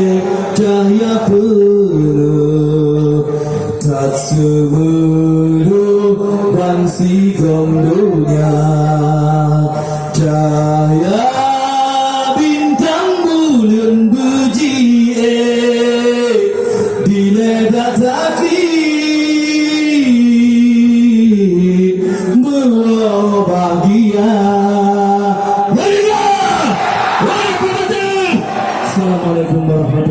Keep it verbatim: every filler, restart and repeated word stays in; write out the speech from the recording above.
Cahya peuleueh that seumeuleueh bansigom donya. Cahya bintang buleuen beujiék dilée that até